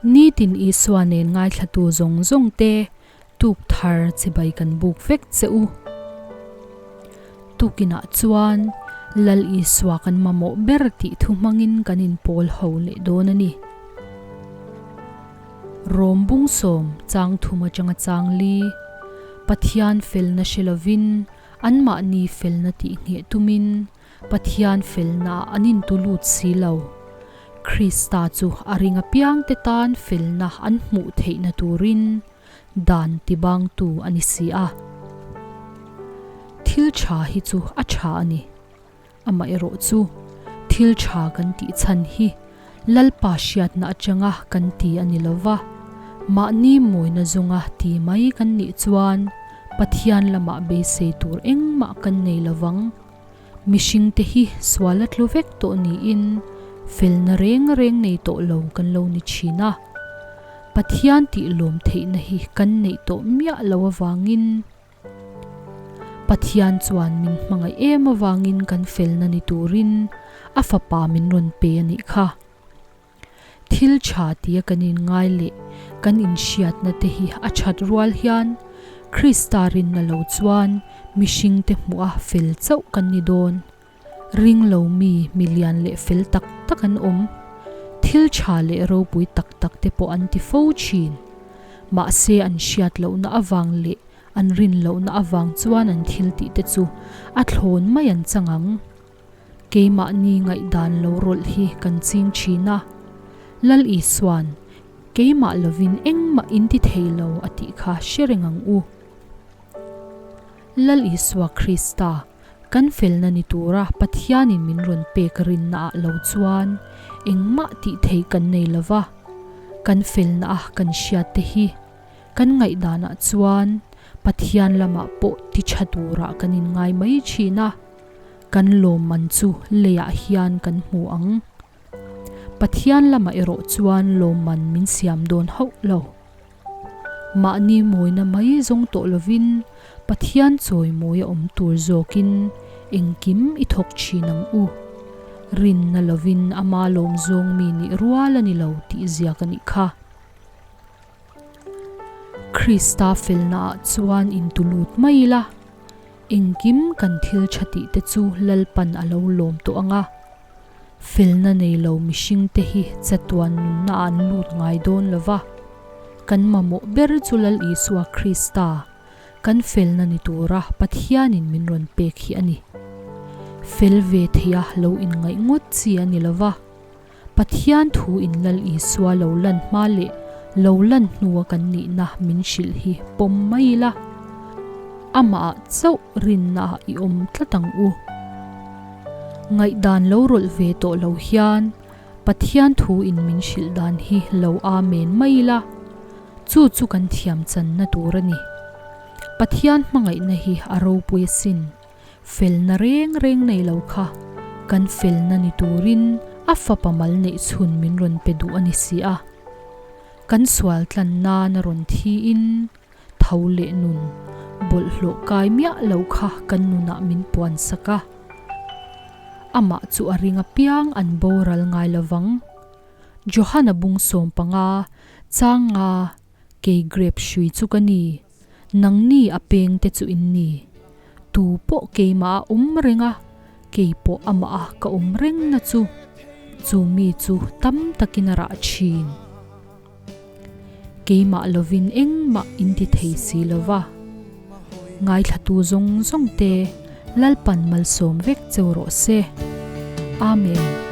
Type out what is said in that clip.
Nitin Isua nen ngaithlatu zawng zawng te tuk thar chibai kan buk vek che u. Tukinah chuan Lal Isua kan mamawh ber tih thu hmangin kan inpawl ho leh dawn a ni. Rom bungsawm chang thum atanga chang li, Pathian felna hre lovin anmahni felna tih ngheh tumin Pathian felna an intu lut si lo. Krista chu a ring apiangte tan felna an hmuh theihna turin dan tibangtu a ni si a. Thil tha hi chu a tha a ni. Amaherawh chu thil tha kan tih chhan hi Lalpa hriatna atanga kan ti a ni lo va, mahni mawina zawnga ti mai kan nih chuan Pathian lamah beisei tur engmah kan nei lo vang. Mihringte hi sual a tlu vek tawh niin felna reng reng nei tawh lo kan lo ni thin a. Pathian tih lawm theihna hi kan neih tawh miah lo avangin Pathian chuan min hmangaih em avangin kan felna ni turin a fapa min rawn pe a nih kha. Thil tha tia kan inngai leh kan inhriatna te hi a that rual hian Krista rinna lo chuan mihringte hmuh a fel chauh kan ni dawn. Ring lo mi milian leh fel tak tak an awm. Thil tha leh ropui tak tak te pawh an ti fo thin. Mahse an hriat lohna avang leh an rin lohna avang chuan an thil tih te chu a thlawn mai an chang ang. Keimahni ngaihdan lo rawlh hi kan ching thin a. Lal Isua'n, Keimah lovin engmah in ti thei lo a tih kha hre reng ang u. Lal Isua Krista, kan felna ni tura Pathianin min rawn pek rinnaah lo chuan engmah tih theih kan nei lo va, kan felna a kan hriat te hi kan ngaihdanah chuan Pathian lamah pawh ti tha turah kan inngai mai thin a. Kan lawmman chu leiah hian kan hmu ang. Pathian lamah erawh chuan lawmman min siam dawn hauh lo. Mahni mawina mai zawng tawh lovin Pathian chawimawi a awm tur zawkin engkim i thawk thin ang u. Rinna lovin ama lawm zawng mi nih rual a ni lo tih ziak a nih kha. Krista felnaah chuan intulut mai ila. Engkim kan thil tha tih te chu Lalpan a lo lawm tawh ang a. Felna nei lo mihring te hi chatuan nunna ah an lut ngai dawn lo va. Kan mamawh ber chu Lal Isua Krista, kan felna ni tura Pathianin min rawn pek hi a ni. Fel ve theia lo inngaih ngawt chi a ni lo va. Pathian thu in Lal Isua lo lan hma leh lo lan hnua kan nihna min hrilh hi pawm mai ila, amah ah chauh rinna ah i awm tlat ang u. Ngaihdan lo rawlh ve tawh lo hian Pathian thu in min hrilh dan hi lo amen mai ila, chu chu kan thiam channa tur a ni. Pathian hmangaihna hi a ropui asin. Felna reng reng nei lo kha kan felna ni turin a fapa mal neih chhun min rawn pe duh a ni si a. Kan sual tlan nan a rawn thiin tho leh nun bawlhhlawh kai miah lo kha kan nunah min puan sak a. Amah chu a ring apiang an boral ngai lovang. Johana bung 15 chang nga Kei grape hrui chu ka ni, nangni a peng te chu in ni. Tu pawh keimah a awm reng a, kei pawh amah a ka awm reng na chu, chu mi chu tam takin a rah thin. Keimah lovin engmah in ti thei si lo va. Ngaithlatu zawng zawng te Lalpan malsawm vek cheu rawh se. Amen.